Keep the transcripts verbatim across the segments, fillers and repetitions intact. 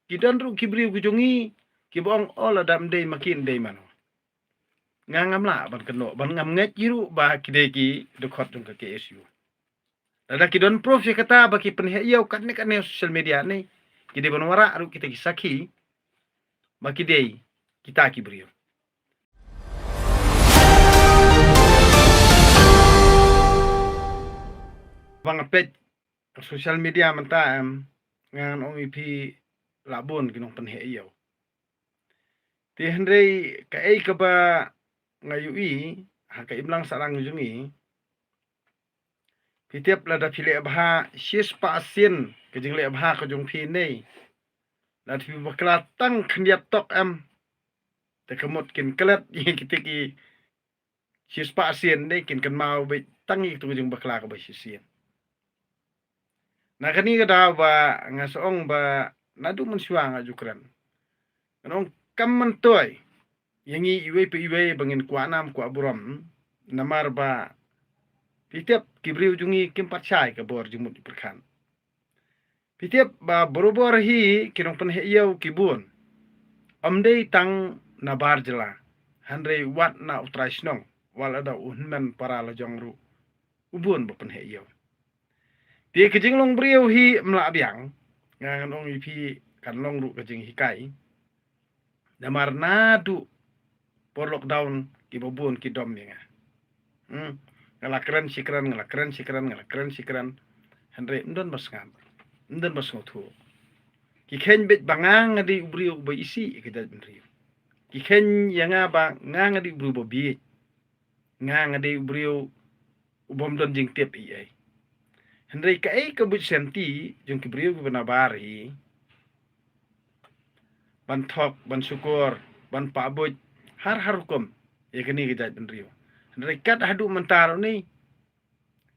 ki don ruh ki briew ki jong ngi kiba ong, o lada ym dei ma ki, ym dei mano. Nga ngam lah ban kynnoh, ban ngam ngeit ïa ruh ba ki dei ki dkhot jong ka K S U. Lada ki don proof ïa kata ba ki pynheh ïew katne katne social media ne, ki dei ban wanrah ruh kita ki sakhi ba ki dei kita ki briew. Ba nga peit social media mynta, em, ngan ong ïa phi la bun ki nongpynheh ïew. Te hynrei kaei kaba nga ïohi ha ka imlang sahlang jong ngi, phi tip lada phi leh bha shispah sien ka jingleh bha ka jong phi ne, lada phi bakla tang khyndiat tok, em, te ka mut kin klet ïa kita ki shispah sien ne, kin kynmaw beit tang ïa kito ka jingbakla kaba shisien. Na kane ka daw ba nga sa ong ba naduh mynshuwa nga ju kren, ngan ong kam myntoi ïa ngi iwei pa iwei ba ngin kwah nam kwah burom, namar ba phi tip ki briew jong ngi kim pat shai ka bor jingmut jingpyrkhat. Phi tip ba barabor hi ki nongpynheh ïew ki bun, ym dei tang na bar jylla, hynrei wat na u trai shnong, wat lada u hynmen para lajong ruh u bun ba pynheh ïew. Te ka jinglong briew hi ym lah biang, nga ngan ong ïa phi kan long ruh ka jinghikai. Namar naduh por lockdown kiba bun ki dom ïa nga. Hmm. Nga la kren shi kren, nga la kren shi kren, nga la kren shi kren. Hynrei ym don ba sngap, ym don ba sngewthuh. Ki kheiñ beit ba nga nga dei u briew uba isih ïa ka jaitbynriew. Ki kheiñ ïa nga ba nga nga dei u briew uba bieit. Nga nga dei u briew u bym don jingtip ei ei. Hynrei kaei ka buit senti jong ki briew kiba nabar hi ban thok, ban shukor, ban pah buit har har rukom ïa kane ka jaitbynriew. Hynrei kat haduh mynta ruh ne,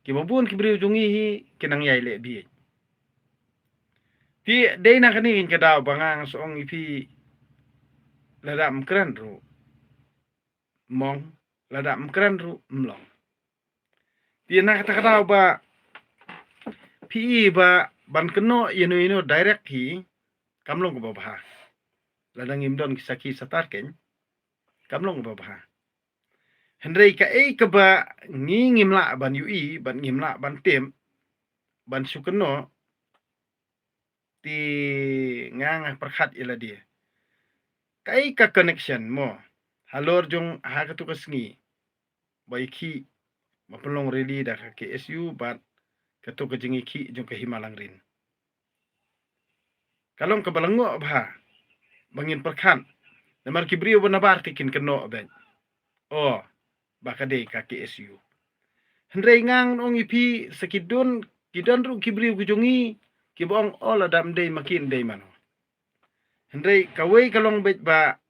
kiba bun ki briew jong ngi hi ki nang ïai leh bieit. Te dei na kane ka daw ba nga nga sa ong ïa phi, lada ym kren ruh mong, lada ym kren ruh ym long. Te na kata ka daw ba phi i ba ban kynnoh ïano ïano direct hi kam long kaba bha. Lada ngim don ki sakhi satar keiñ kam long kaba bha. Hynrei kaei kaba ngi ngim lah ban ïohi, ban ngim lah ban tip, ban shu kynnoh, te nga nga pyrkhat ïa lade. Kaei ka connection mo halor jong ha katu ka sngi ba ïa ki ba pynlong rally da ka K S U bad katu ka jingïakhih jong ka Hima Langrin. Ka long kaba lyngngoh bha ba ngin pyrkhat. Namar ki briew ba nabar te kin kynnoh beit, o, ba ka dei ka K S U. Hynrei ngan ong ïa phi, sa ki don, ki don ruh ki briew ki jong ngi kiba ong, o, lada ym dei ma ki, ym dei mano. Hynrei kawei ka long beit ba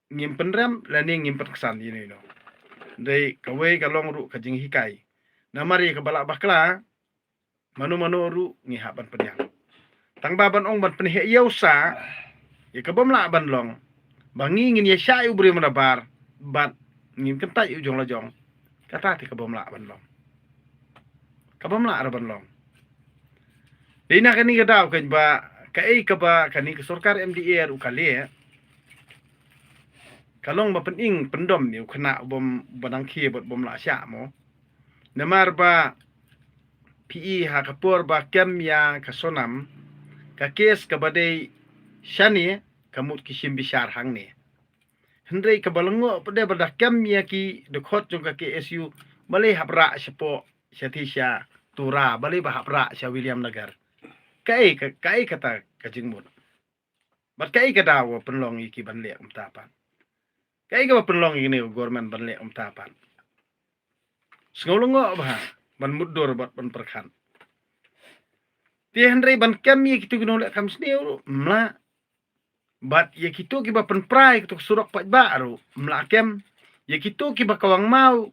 ngim pynrem lane ngim pynksan ïano ïano. Hynrei kawei ka long ruh ka jinghikai. Namar ïa kaba lah bakla, mano mano ruh ngi hap ban pdiang. Tang ba ban ong ban pynheh ïew sa ïa ka bym lah ban long, ba ngi ngin ïa shah ïa u briew mynta bar bad ngin kyntait ïa u jong la jong, kata te ka bym lah ban long. Ka bym lah ruh ban long. Dei na kane ka daw keiñ ba kaei kaba kane ka sorkar M D A ruh ka leh, ka long ba pyning pyndom ïa u khynnah u bym, ba dang khie bad bym lah shah mo. Namar ba phi i ha ka por ba kem ïa ka Sonam, ka kes kaba dei shane ka mut ki shim bishar hangne. Hynrei kaba lyngngoh pat de ba da kem ïa ki dkhot jong ka K S U, balei hap rah shapoh shatei sha Tura, balei ba hap rah sha Williamnagar? Kaei ka, kaei kata ka jingmut? Bad kaei ka daw ba pynlong ïa ki ban leh kumta pat? Kaei kaba pynlong ïa kane ka government ban leh kumta pat? Sngew lyngngoh bha ban mutdur bad ban pyrkhat. Te hynrei ban kem ïa kitu ki nongleh kam sniew ruh ym lah. Bad ïa kitu kiba pynpra ïa kitu ki surok paidbah ruh ym lah kem. Ïa kitu kiba kawang maw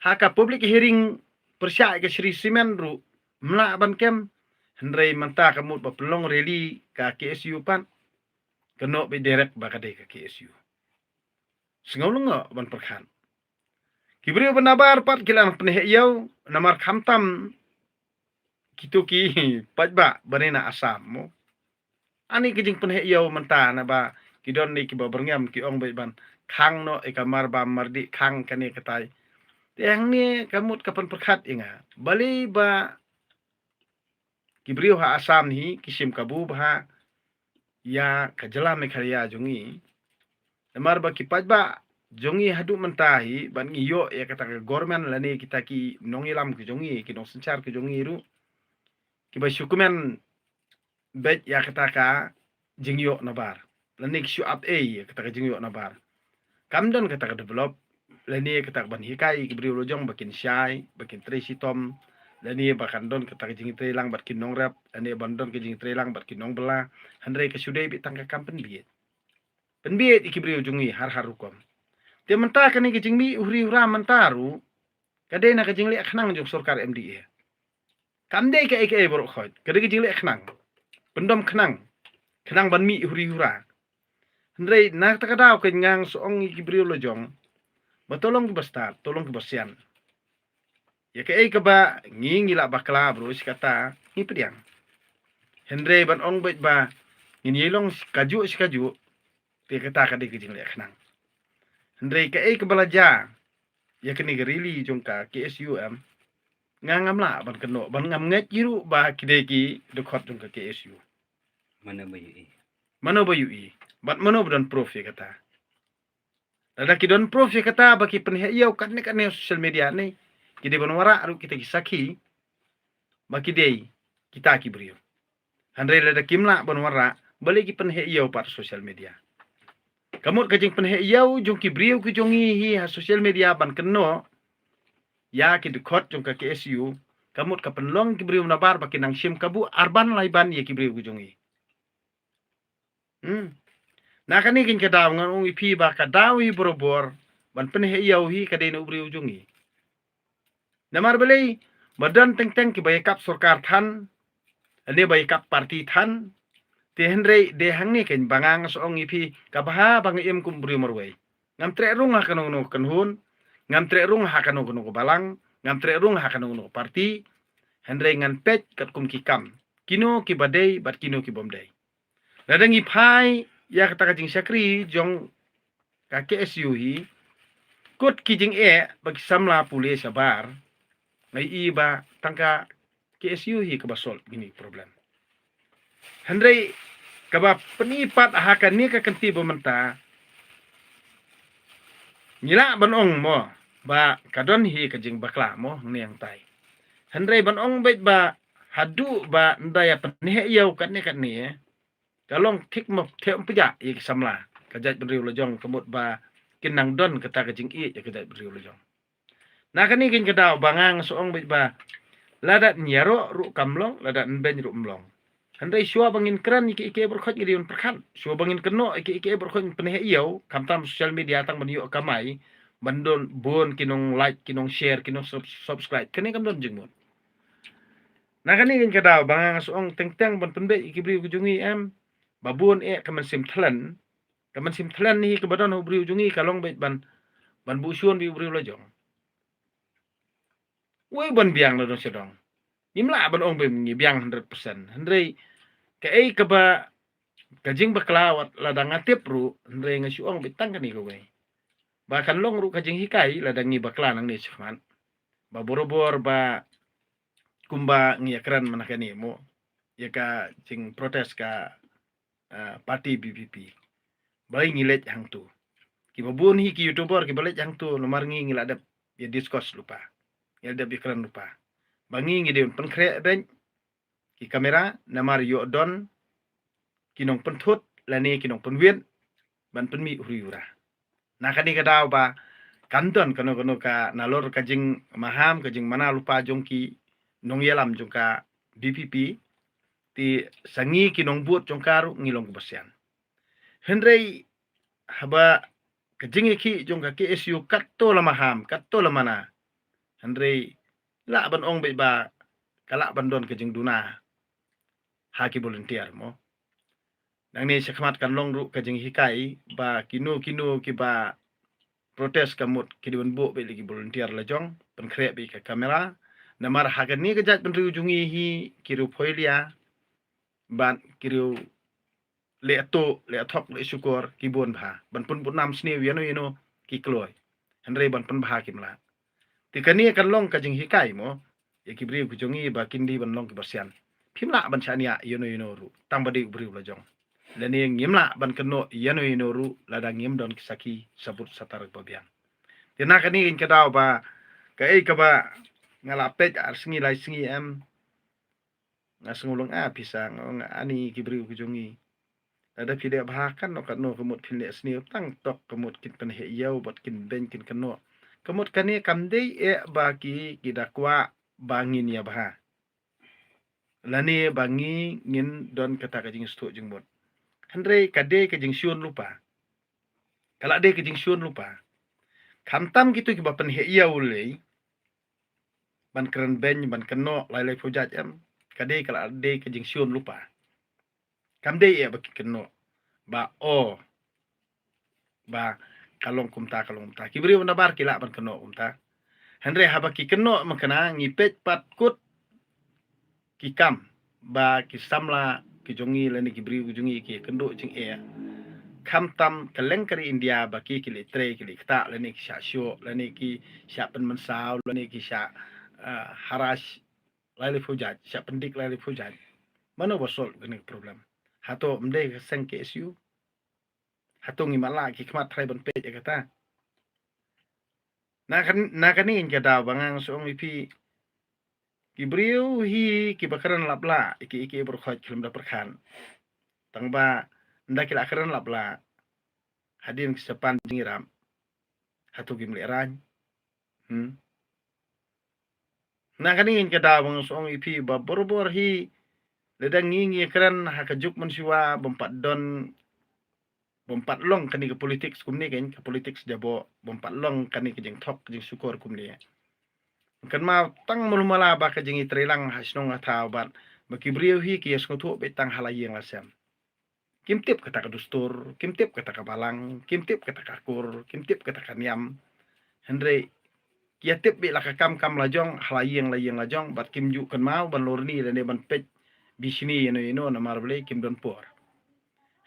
ha ka public hearing pyrshah ïa ka Shree Cement ruh ym lah ban kem. Hynrei mynta ka mut ba pynlong rally ka K S U pat, ka noh beit direct ba ka dei ka K S U. Sngew lyngngoh ban pyrkhat. Ki briew ba nabar pat ki la nang pynheh ïew namar khamtam kitu ki paidbah ba dei na Assam mo. Ani ka jingpynheh ïew mynta naba ki don ne kiba byrngem ki ong beit ban khang noh ïa ka Marbam Mardih, khang kane katai. Te hangne ka mut ka pynpyrkhat ïa nga. Balei ba ki briew ha Assam hi ki shim kabu bha ïa ka jylla Meghalaya jong ngi. Namar ba ki paidbah jong ngi haduh mynta hi ban ngi ïoh ïa kata ka government lane kita ki nongïalam ki jong ngi, ki nongsynshar ki jong ngi ruh, kiba shu kmen beit ïa kata ka jingïoh nabar lane ki shu ap ei ïa kata ka jingïoh nabar. Kam don kata ka develop lane kata ka ban hikai ki briew lajong ba kin shai, ba kin trei shitom, lane ba kan don kata ka jingtrei lang bad ki nongrep, lane ban don ka jingtrei lang bad ki nongbylla. Hynrei ka shu dei beit tang ka kam pynbieit, pynbieit ïa ki briew jong ngi har har rukom. Te mynta kane ka jingmih u hri u hra mynta ruh ka dei na ka jingleh khnang jong sorkar M D A. Kam dei kaei kaei baroh khoit, ka dei ka jingleh khnang, pyndom khnang, khnang ban mih u hri u hra. Hynrei na kata ka daw ka ngang song ïa ki briew lajong ba to long kiba stad, to long kiba sian. Ïa kaei kaba ngi ngi lah bakla baroh shi katta ngi pdiang. Hynrei ban ong beit ba ngin ïa long kajuh shi kajuh, te kata ka dei ka jingleh khnang. Hynrei kaei kaba la jia ïa kane ka rally jong ka K S U em, nga ngam lah ban kynnoh, ban ngam ngeit ïa ruh ba ki dei ki dkhot jong ka K S U. Mano ba ïohi? Mano ba ïohi? Bad mano ba don proof ïa kata? Lada ki don proof ïa kata ba ki pynheh ïew katne katne social media ne, ki dei ban wanrah ruh kita ki sakhi ba ki dei kita ki briew. Hynrei lada kim lah ban wanrah, balei ki pynheh ïew pat social media? Ka mut ka jingpynheh ïew jong ki briew ki jong ngi hi ha social media ban kynnoh ïa ki dkhot jong ka K S U, ka mut ka pynlong ki briew nabar ba ki nang shim kabu arban laiban ïa ki briew ki jong ngi. Hmm. Na kane kane ka daw ngan ong ïa phi ba ka daw hi barabor ban pynheh ïew hi ka dei na u briew jong ngi. Namar balei? Ba don teng teng kiba ïakap sorkar than, ne ba ïakap party than. Te hynrei dei hangne kane ba nga nga sa ong ïa phi, ka bha ba nga im kum u briew marwei. Ngam treh rung ha kano kano ka kynhun, ngam treh rung ha kano kano ka balang, ngam treh rung ha kano kano ka party. Hynrei ngan peit katkum ki kam, kino kiba dei bad kino kibym dei. Lada ngi phai ïa kata ka jingshakri jong ka K S U hi, kut ki jingeh ba ki samla pule shabar, nga ïohi ba tang ka K S U hi kaba solve kine ki problem. Hynrei kaba pyni pat ha kane ka kynti ba mynta, ngi lah ban ong mo ba ka don hi ka jingbakla mo hangne hangtai. Hynrei ban ong beit ba haduh ba ynda ïa pynheh ïew katne katne, ka long thik mo, thik mo pjah ïa ki samla ka jaitbynriew lajong, ka mut ba kin nang don kata ka jingïeit ïa ka jaitbynriew lajong. Na kane kane ka daw ba nga nga sa ong beit ba lada ïaroh ruh kam long, lada ïabeiñ ruh ym long. Hynrei shuwa ba ngin kren ïa kiei kiei baroh khoit ngi dei ban pyrkhat. Shuwa ba ngin kynnoh ïa kiei kiei baroh khoit, ngin pynheh ïew, khamtam social media tang ban ïoh kamai, ban don bun ki nong like, ki nong share, ki nong sub-, subscribe. Kane kam don jingmut. Na kane kane ka daw ba nga nga sa ong teng teng ban pynbeit ïa ki briew ki jong ngi em, ba bun eh ka mynsiem thlen, ka mynsiem thlen hi kaba don ha u briew jong ngi ka long beit ban, ban buh shun beit u briew lajong. Wei ban biang na dong sha dong. Ngim lah ban ong ba ngi biang hundred percent. Hynrei kaei kaba ka jingbakla wat lada nga tip ruh, hynrei nga shu ong beit tang kane kawei. Ba kan long ruh ka jinghikai lada ngi bakla nangne shakhmat. Ba barabor ba kumba ngi ïakren mynta kane mo, ïa ka jingprotest ka, ah, party V P P. Balei ngi leit hangto? Kiba bun hi ki YouTuber kiba leit hangto, namar ngi ngi la dep ïa discuss lypa, ngi la dep ïakren lypa. Ba ngi ngi dei ban pynkhreh beit ki kamera, namar ïoh don ki nongpynthut lane ki nongpynwit ban pynmih u hri u hra. Na kane ka daw ba kan don kano kano ka, nalor ka jingmaham, ka jingmana lypa jong ki nongïalam jong ka V P P, te sa ngi ki nongbud jong ka ruh ngi long kiba sian. Hynrei haba ka jingïakhih jong ka K S U katto la maham, katto la mana, hynrei lah ban ong beit ba ka lah ban don ka jingduna ha ki volunteer mo. Nangne shakhmat kan long ruh ka jinghikai ba kino kino kiba protest ka mut ki dei ban buh beit ïa ki volunteer lajong, pynkhreh beit ka kamera. Namar ha kane ka jaitbynriew jong ngi hi, ki riew phoilia bad ki riew leh tuh, leh thok, leh shukor, ki bun bha. Ban pynbun nam sniew ïano ïano ki kloi. Hynrei ban pynbha kim lah. Te kane kan long ka jinghikai mo. Ïa ki briew ki jong ngi ba kin dei ban long ki basian. Phim lah ban shaniah ïano ïano ruh. Tang ba dei u briew la jong. Lane ngim lah ban kynnoh ïano ïano ruh lada ngim don ki sakhi sabut satar ba biang. Te na kane ka daw ba kaei kaba nga la peit ar sngi lai sngi em. Nga sngew long a pisa nga ong ani ki briew ki jong ngi. Lada phi leh bha katno katno ka mut phin leh sniew tang tok ka mut kin pynheh ïew bad kin beiñ kin kynnoh. Ka mut kane kam dei eh ba ki ki da kwah ba ngin ïa bha. Lane ba ngi ngin don kata ka jingsthoh jingmut. Hynrei ka dei ka jingshun lypa. Ka la dei ka jingshun lypa. Khamtam kito kiba pynheh ïew lei ban kren beiñ ban kynnoh lai lai phew jait em. Ka dei ka la dei ka jingshun lypa. Kam dei eh ba ki kynnoh ba o ba ka long kumta ka long kumta. Ki briew nabar ki lah ban kynnoh kumta. Hynrei haba ki kynnoh ma kane ngi peit pat kut ki kam ba ki samla ki jong ngi lane ki briew ki jong ngi ki kynduh jingeh. Khamtam ka leng ka ri India ba ki ki leh trei ki leh ktah lane ki shah shoh lane ki shah pynmynsaw lane ki shah, ah, harass lai lai phew jait, shah pyndik lai lai phew jait. Mano ba solve kane ka problem? Hato ym dei ka seng K S U? Hato ngi mala ki khmat trai ban peit ïa kata? Na kan, na kane ka daw ba nga shu ong ïa phi ki briew hi kiba kren lap lah ïa ki ïa ki bor khot khlem da pyrkhat. Tang ba nda ki la kren lap lah hadien ki sa pan jingïarap. Hato kim leh raiñ? Hmm. Na kane ka daw ba nga shu ong ïa phi ba bor bor hi lada ngi ngi kren ha ka juk mynshuwa bym pat don bym pat long kane ka politics kumne kan ka politics jaboh bym pat long kane ka jingthok jingshukor kumne. Kan ma tang mulu mala ba ka jingïatreilang ha shnong ha thaw bad ba ki briew hi ki ïa sngewthuh beit tang ha la ïing la sem. Kim tip kata ka dustur, kim tip kata ka balang, kim tip kata ka kur, kim tip kata ka niam. Hynrei ki ïa tip beit la ka kam kam la jong ha la ïing la ïing la jong bad kim ju kynmaw ban lorni lane ban peit bishni ïano ïano namar balei kim don por.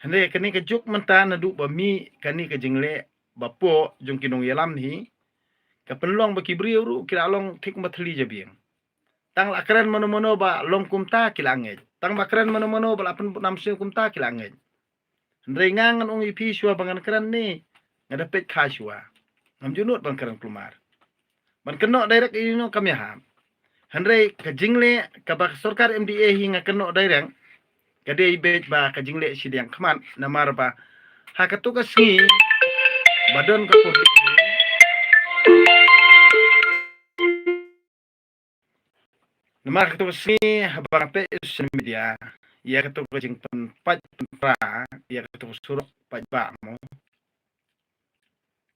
Hynrei kane ka juk mynta naduh ba mih kane ka jingleh ba poh jong ki nongïalam hi ka pynlong ba ki briew ruh ki la long thik ma thli jabieng. Tang la kren mano mano ba long kumta ki la ngeit. Tang ba kren mano mano ba la pynbun nam sniew kumta ki la ngeit. Hynrei nga ngan ong ïa phi shuwa ba ngan kren ne nga da peit kha shuwa. Ngam ju nud ban kren kulmar. Ban kynnoh direct ïa ino kam ïahap. Hynrei ka jingleh kaba ka sorkar M D A hi nga kynnoh direct ka dei beit ba ka jingleh shiliang khmat namar ba ha kato ka sngi ba don ka public hearing. Namar kato ka sngi haba nga peit social media ïa kato ka jingpynpait pynpra ïa kato ka surok paidbah mo.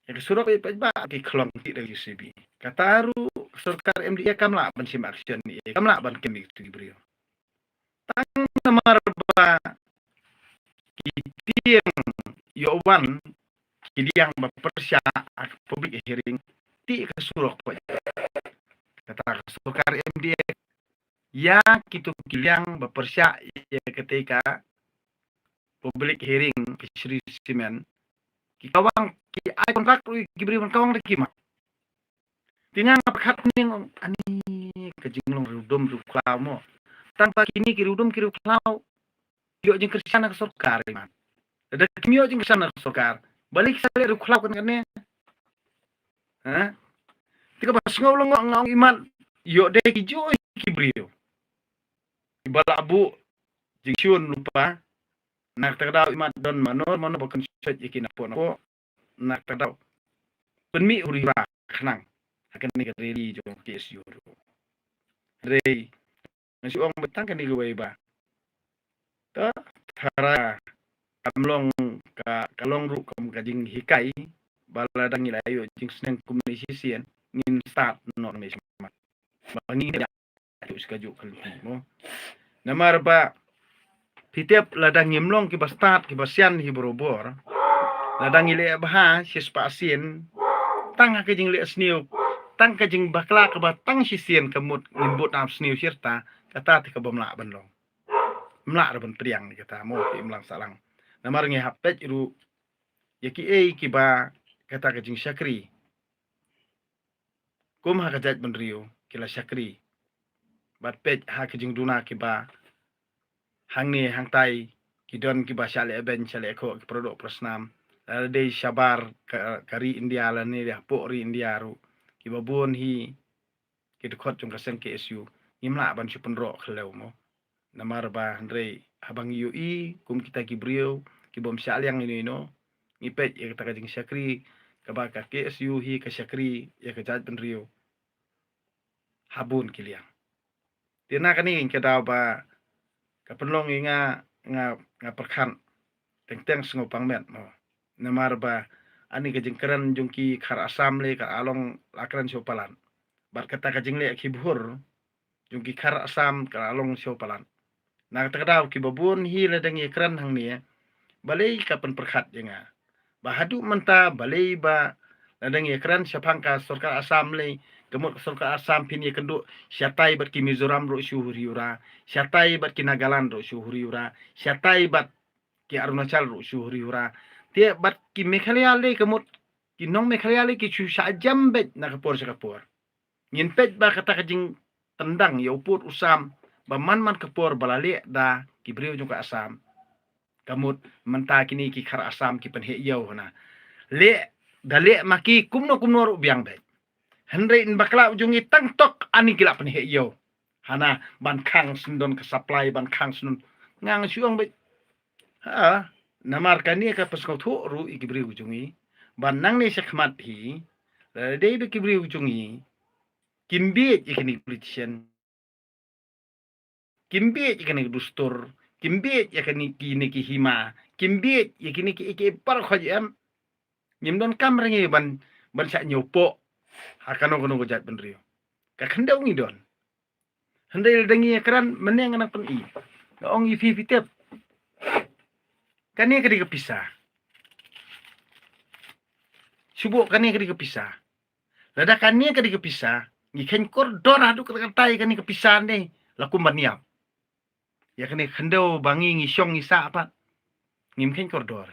Ïa ka surok ïa paidbah ki khlong ki da J C B. Kata ruh ka sorkar M D A kam lah ban shim action ïa kam lah ban kem ïa ki briew. Tang namar ba ki tieng ïoh wan ki liang ba pyrshah ha ka public hearing ti ka surok paidbah. Kata ka sorkar M D A ïa kito ki liang ba pyrshah ïa kata ka public hearing Fisheries Cement ki kawang ki ai contract ruh ki briew ban kawang da ki ma. Te nga nga pyrkhat ning ani ka jinglong riewdum riewkhlaw mo. Tang ba kine ki riewdum ki riewkhlaw ïoh jingkyrshan na ka sorkar i mat. Lada kim ïoh jingkyrshan na ka sorkar balei ki sa leh riewkhlaw kane kane. Ha? Te kaba sngew lyngngoh nga ong i mat ïoh dei ki joi ki briew kiba la buh jingshun lypa. Na kata ka daw i mat don mano mano ba kan shot ïa ki napoh napoh. Na kata ka daw pynmih huri hura khnang ha kane ka rally jong K S U ruh. Hynrei nga shu ong ba tang kane kawei ba to thara kam long ka, ka long ruh kum ka jinghikai ba lada ngi la ïoh jingsneng kumne shisien ngin start noh ne shmat. Ba ngi kajuh shi kajuh ka lynti mo. Namar ba phi tip lada ngim long kiba stad kiba sian hi barabor, lada ngi leh bha shispah sien tang ha ka jingleh sniew, tang ka jingbakla kaba tang shisien ka mut ngin bud nam sniew shirta, kata te kaba mlah ban long. Mlah ruh ban pdiang ïa kata mo, ki imlang sahlang. Namar ngi hap peit ruh ïa kiei kiba kata ka jingshakri. Kum ha ka jaitbynriew ki la shakri. Bad peit ha ka jingduna kiba hangne hangtai ki don kiba shah leh beiñ shah leh khoh ki para doh para snam. Lada dei shabar ka, ka ri India lane dei hapoh ri India ruh, kiba bun hi ki dkhot jong ka seng K S U ngim lah ban shu pynroh khlem mo. Namar ba hynrei haba ngi ïohi kum kita ki briew ki bym shah liang ino ino, ngi peit ïa kata ka jingshakri kaba ka K S U hi ka shakri ïa ka jaitbynriew ha bun ki liang. Te na kane ka daw ba ka pynlong ïa nga, nga, nga pyrkhat teng teng sngewpang met mo. Namar ba ani ka jingkren jong ki khar Assam le ka la long la kren shuh palat. Bad kata ka jingleh ki bhur jong ki khar Assam ka la long shuh palat. Na kata ka daw kiba bun hi lada ngi kren hangne, balei ka pynpyrkhat ïa nga. Ba haduh mynta balei ba lada ngi kren shaphang ka sorkar Assam le, ka mut ka sorkar Assam phin ïakynduh shatai bad ki Mizoram ruh shu huri hura, shatai bad ki Nagaland ruh shu huri hura, shatai bad ki Arunachal ruh shu huri hura. Te bad ki Meghalaya le ka mut ki nong Meghalaya le ki shu shah jam beit na ka por sha ka por. Ngin peit ba kata ka jingtendang ïa u pud u sam ba man man ka por ba la leh da ki briew jong ka Assam. Ka mut mynta kine ki khar Assam ki pynheh ïew hana. Leh da leh ma ki kumno kumno ruh biang beit. Hynrei in bakla u jong ngi tang tok ani ki la pynheh ïew hana ban khang sngewdon ka supply ban khang sngewdon. Nga nga shu ong beit. Ha, namar kane ka pynsngewthuh ruh ïa ki briew jong ngi. Ban nangne shakhmat hi lada dei ba ki briew jong ngi kim bieit ïa kine ki politician, kim bieit ïa kine ki dustur, kim bieit ïa kine ki, kine ki hima, kim bieit ïa kine ki, ki baroh khoit em. Ngim don kam re ngi ban, ban shah ñiewpoh ha kano kano ka jaitbynriew. Ka khyndew ngi don. Hynrei lada ngi ïakren mynne nga nang pyni. Nga ong ïa phi phi tip. Kane ka dei ka pisa. Shu buh kane ka dei ka pisa. Lada kane ka dei ka pisa, ngi kheiñ kordor haduh katta katta ïa kane ka pisa ne, la kum ban ïap. Ïa kane ka khyndew ba ngi ngi shong ngi sah pat. Ngim kheiñ kordor.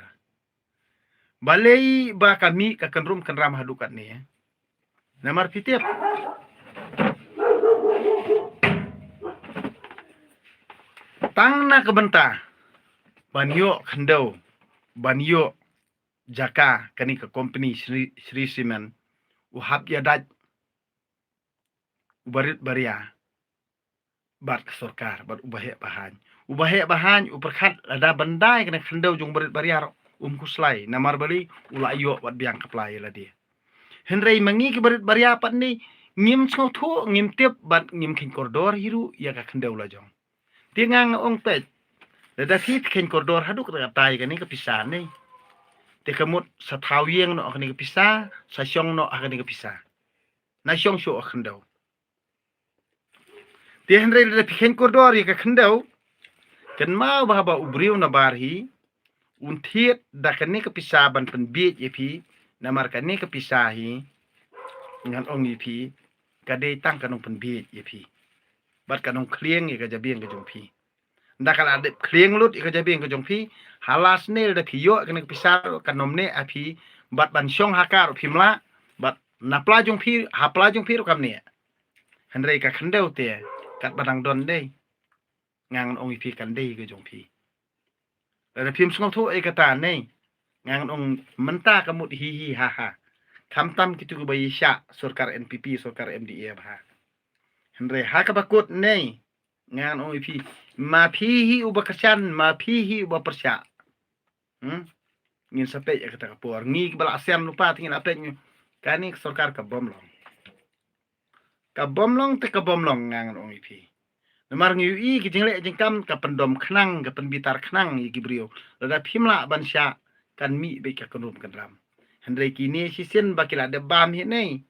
Balei ba ka mih ka kynrum kynram haduh katne. Namar phi tip. Tang na ka bynta ban ïoh khyndew, ban ïoh jaka kane ka company Shree, Shree Cement, u hap ïa dait u barit baria bad ka sorkar bad u baheh bahaiñ. U baheh bahaiñ u pyrkhat lada ban dai kane ka khyndew jong barit baria ruh um khuslai namar balei u la ïoh wat biang ka pla ïa lade. Hynrei ma ngi ki barit baria pat ne ngim sngewthuh, ngim tip bad ngim kheiñ kordor hi ruh ïa ka khyndew la jong. Te nga nga ong peit. Lada phi kheiñ kordor haduh katta katta ïa kane ka pisa ne. Te ka mut sa thaw ïeng noh ha kane ka pisa, sa shong noh ha kane ka pisa. Na shong shuh ha khyndew. Te hynrei lada phi kheiñ kordor ïa ka khyndew, kynmaw ba haba u briew na bar hi un thied da kane ka pisa ban pynbiej ïa phi, namar kane ka pisa hi ngan ong ïa phi ka dei tang ka nongpynbiej ïa phi. Bad ka nongkhlieng ïa ka jabieng ka jong phi. Nda ka la dep khlieng lut ïa ka jabieng ka jong phi, ha la snem lada phi ïoh kane ka pisa ruh kan ym neh ha phi, bad ban shong ha ka ruh phim lah, bad na pla jong phi, ha pla jong phi ruh kam neh. Hynrei ka khyndew te katba dang don dei. Nga ngan ong ïa phi kan dei ka jong phi. Lada phim sngewthuh ïa kata ne, nga ngan ong mynta ka mut hi hi ha ha. Khamtam kito kiba ïa shah sorkar N P P, sorkar M D A bha. Hynrei ha kaba kut ne, nga ngan ong ïa phi, ma phi hi uba kyrshan, ma phi hi uba pyrshah. Hmm? Ngin sa peit ïa kata ka por. Ngi kiba la sian lypa te ngin sa peit ngi. Kane ka sorkar ka bym long. Ka bym long te ka bym long nga ngan ong ïa phi. Namar ngi ïohi ki jingleh jingkam ka pyndom khnang, ka pynbitar khnang ïa ki briew. Lada phim lah ban shah kan mih beit ka kynrum kynram. Hynrei kine shisien ba ki la dep bam hi ne.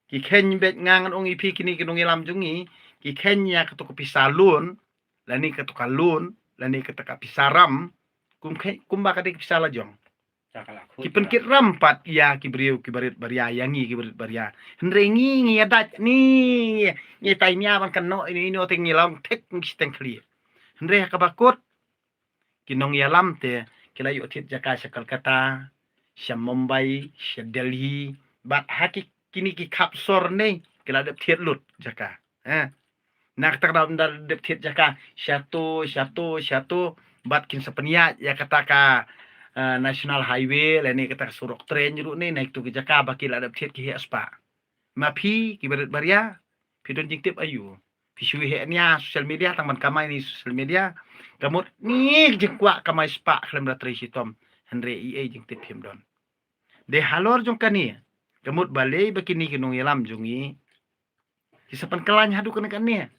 Ki kheiñ beit nga ngan ong ïa phi kine ki nongïalam jong ngi, ki kheiñ ïa kato ka pisa loan, lane kato ka loan, lane kato ka pisa ram, kum kheiñ, kumba ka dei ka pisa la jong. Ki pynkit ram pat ïa ki briew ki barit baria, ïa ngi ki barit baria. Hynrei ngi ngi ïa dait ni, ngi tai nia ban kano ino ino te ngi long thik ngi shiteng khlieh. Hynrei ha kaba kut, Ki nongïalam te ki la ïoh thied jaka sha Kolkata, sha Mumbai, sha Delhi, bad ha ki kine ki khap sor ne ki la dep thied lut jaka. Eh. Na kata ka daw ynda dep thied jaka shato, shato, shato, bad kin sa pynïaid ïa kata ka, eh, National Highway lane kata ka surok train ruh ne na kito ki jaka ba ki la dep thied ki heh spah. Ma phi ki barit baria, phi don jingtip aïu? Phi shu heh nia social media, tang ban kamai na social media. Ka mut ni jingkwah kamai spah khlem da trei shitom. Hynrei ei ei jingtip phim don. Dei halor jong kane, ka mut balei ba kine ki nongïalam jong ngi ki sa pynkylla haduh kane kane.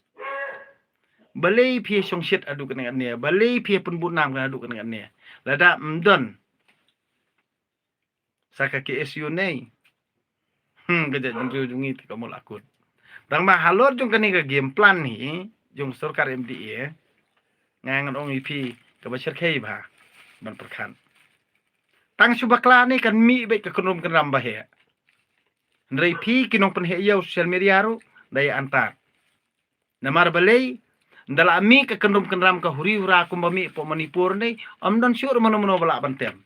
Balei phi shongshit haduh kane kane? Balei phi pynbun nam haduh kane kane? Lada ym don sa ka K S U ne, hmm, ka jaitbynriew jong ngi te ka mut la kut. Tang ba halor jong kane ka game plan hi jong sorkar M D A, nga ngan ong ïa phi kaba shyrkhei bha ban pyrkhat. Tang shu bakla ne kan mih beit ka kynrum kynram ba heh. Hynrei phi ki nongpynheh ïa u social media ruh da ïa antad. Namar balei? Ynda la mih ka kynrum kynram ka huri hura kumba mih hapoh Manipur ne, ym don shuh mano mano ba lah ban tem.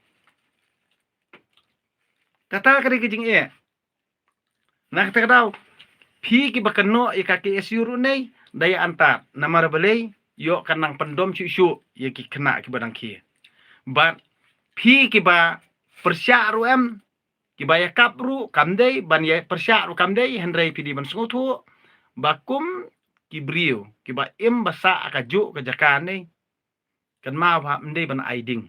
Kata ka dei ka jingeh. Na kata ka daw, phi kiba kynnoh ïa ka K S U ruh ne da ïa antad. Namar balei? Ïoh kan nang pyndom shuh shuh ïa ki khynnah kiba dang khie. Bad phi kiba pyrshah ruh em, kiba ïakap ruh kam dei, ban ïa pyrshah ruh kam dei, hynrei phi dei ban sngewthuh ba kum ki briew kiba im ba sah ha kajuh ka jaka ne, kan mut ba ym dei ban ai ding.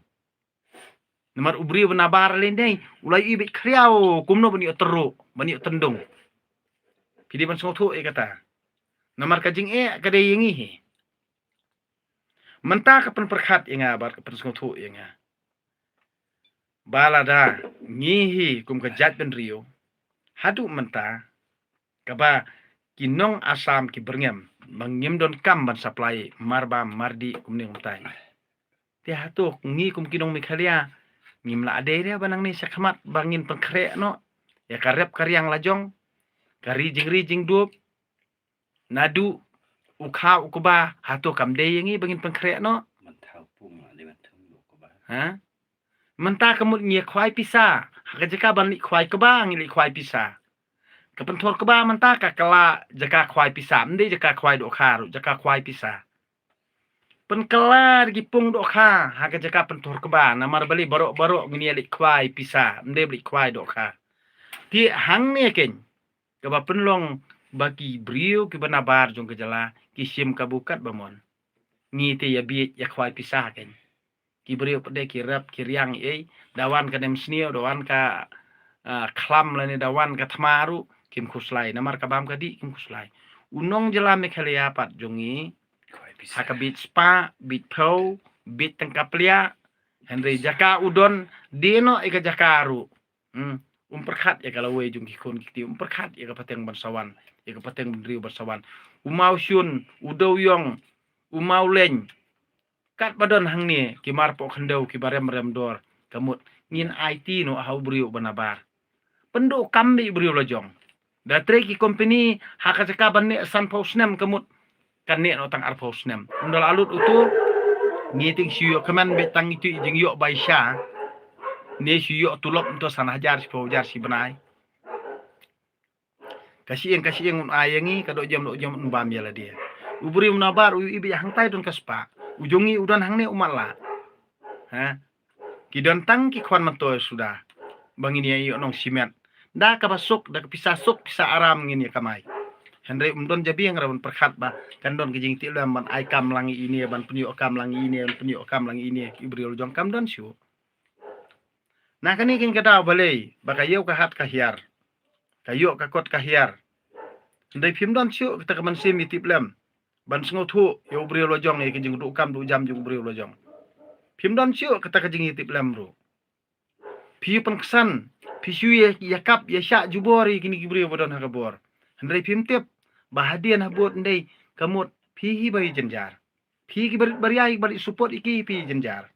Namar u briew ba nabar lei ne u la ïohi beit khriaw kumno ban ïoh tyrwa, ban ïoh tyndung. Phi dei ban sngewthuh ïa kata. Namar ka jingeh ka dei ïa ngi hi. Mynta ka pynpyrkhat ïa nga bad ka pynsngewthuh ïa nga ba lada ngi hi kum ka jaitbynriew haduh mynta, kaba ki nong Assam ki byrngem ba ngim don kam ban supply marbam mardih kumne kumtai. Te hato ngi kum ki nong Meghalaya ngim lah dei re ba nangne shakhmat ba ngin pynkhreh noh ïa ka rep ka riang la jong, ka ri jingri jingdup, naduh u kha u kba, hato kam dei ïa ngi ba ngin pynkhreh noh? Ha? Mynta ka mut ngi ïa khwai pisa, ha ka jaka ban leit khwai kba ngi leit khwai pisa. Ka pynthor kba mynta ka kylla jaka khwai pisa, ym dei jaka khwai dohkha ruh, jaka khwai pisa. Pynkylla da ki pung dohkha ha ka jaka pynthor kba, namar balei? Baroh baroh ngin ïa leit khwai pisa, ym dei ba leit khwai dohkha. Te hangne keiñ kaba pynlong ba ki briew kiba nabar jong ka jylla ki shim kabu katba mon. Ngi te ïa bieit ïa khwai pisa keiñ. Ki briew pat de ki rep ki riang ei, da wan ka nemsniew, da wan ka, ah, khlam lane da wan ka thma ruh kim khuslai, namar ka bam ka dih kim khuslai. U nong jylla Meghalaya pat jong ngi ha ka bieit spah, bieit phew, bieit tyngka pliah, hynrei jaka u don, die noh ïa ka jaka ruh. Hmm. Um pyrkhat ïa ka lawei jong ki khun ki kti, um pyrkhat ïa ka pateng ban sa wan, ïa ka pateng bynriew ban sa wan. U mawshun, u dewiong, u mawleiñ, katba don hangne ki mar poh khyndew kiba rem rem dor, ka mut ngin aiti noh ha u briew ba nabar? Pynduh kam beit u briew la jong. Da trei ki company ha ka jaka ban neh sanphew snem, ka mut kan neh noh tang arphew snem. Ynda la lut uto, ngi te shu ïoh kmen beit tang itu i jingïoh bai sha, ne shu ïoh tulop nto san hajar shiphew hajar shi bnai. Ka shyieng ka shyieng un ai ïa ngi, ka dohjem dohjem un bam ïa lade. U briew u nabar u ïohi beit hangtai don ka spah, u jong ngi u don hangne u matlah. Ha? Ki don tang ki khwan myntoi suda ba ngin ïa ïoh nong shimet. Da kaba suk, da ka pisa suk pisa aram ngin ïa kamai. Hynrei um don jabieng ruh ban pyrkhat ba kan don ka jingtiplem ban ai kam lang ïa ine, ban pynïoh kam lang ïa ine, ban pynïoh kam lang ïa ine, ki briew la jong kam don shuh. Na kane keiñ ka daw balei ba ka ïew ka hat ka hiar, ka ïoh ka kot ka hiar? Hynrei phim don shuh kata ka mynsiem ïa tiplem ban sngewthuh ïa u briew la jong, ïa ka jingduh kam duh jam jong u briew la jong. Phim don shuh kata ka jingïatiplem ruh. Phi pynksan, phi shu ïa, ïa kap, ïa shah jubor ïa kine ki briew ba don ha ka bor. Hynrei phim tip ba hadien ha bud ndei, ka mut phi hi ba ïa jynjar. Phi ki barit baria, ki barit support ïa ki, phi ïa jynjar.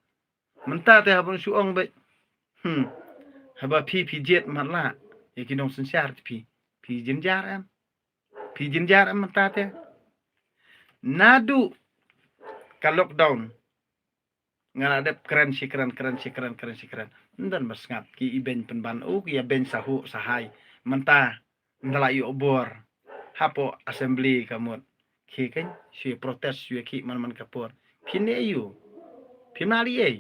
Mynta te haba shu ong beit, hmm, haba phi, phi jied matlah ïa ki nongsynshar phi, phi jynjar em? Phi jynjar em mynta te? Naduh ka lockdown Nga la dep kren shi kren, kren shi kren, kren shi kren. Ym don ba sngap, ki i beiñ pynban u, ki ïa beiñ sahuh sahai. Mynta ynda la ïoh bor hapoh assembly ka mut, ki keiñ shu protest shu ïa ki man man ka por. Phin ïa ïoh, phim nang leh ei.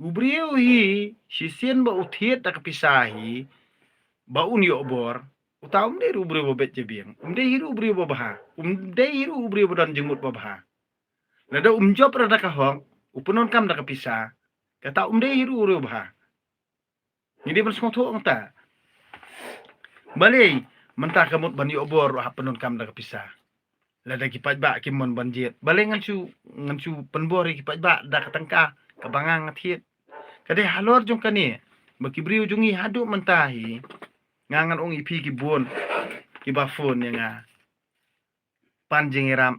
U briew hi shisien ba u thied da ka pisa hi ba un ïoh bor, uta um dei ruh u briew ba beit jabieng, um dei hi ruh u briew ba bha, um dei hi ruh u briew ba don jingmut ba bha. Lada um jop ruh da ka hok, u pyndonkam da ka pisa, kata um dei hi ruh u briew ba bha. Ngi dei ban sngewthuh nangta. Balei mynta ka mut ban ïoh bor ruh hap pyndonkam da ka pisa? Lada ki paidbah kim mon ban jied, balei ngan shu, ngan shu pynbor ïa ki paidbah da ka tyngka kaba nga nga thied? Ka dei halor jong kane ba ki briew jong ngi haduh mynta hi, nga ngan ong ïa phi ki bun kiba phone ïa nga, pan jingïarap.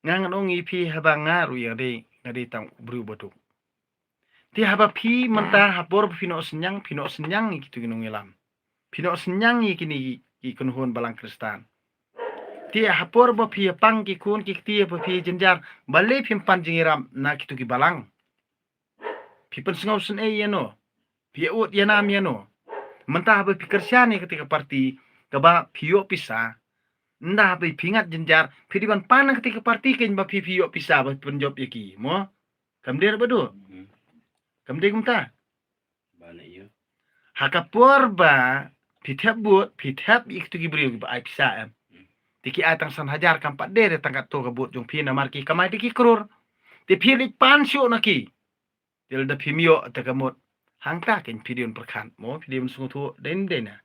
Nga ngan ong ïa phi haba nga ruh ïa dei, nga dei tang u briew ba duk. Te haba phi mynta ha por ba phi noh synñiang, phi noh synñiang ïa kitu ki nongïalam, phi noh synñiang ïa kine ki, ki kynhun balang Khristan. Te ha por ba phi ïa pang ki khun ki kti, ba phi ïa jynjar, balei phim pan jingïarap na kitu ki balang? Phi pynsngew sngewsih ïa no, phi ïa ud ïa nam ïa no? Mynta haba phi kyrshan ïa kata ka parti kaba phi ïoh pisa, ynda haba phi ngat jynjar, phi dei ban pan na kata ka parti keiñ ba phi, phi ïoh pisa ba phi pynjop ïa ki, mo? Kam dei re Bah Duh? Hmm. Kam dei kumta? Ba ne ïa. Ha ka por ba phi thep vote, phi thep ïa kitu ki briew kiba ai pisa, em. Hmm. Te ki ai tang san hajar, kam pat dei re tang katto ka vote jong phi, namar ki kamai te ki klur. Te phi leit pan shuh na ki. Te lada phim ïoh te ka mut, hangta keiñ phi dei ban pyrkhat, mo, phi dei ban sngewthuh, dei ne ym dei ne?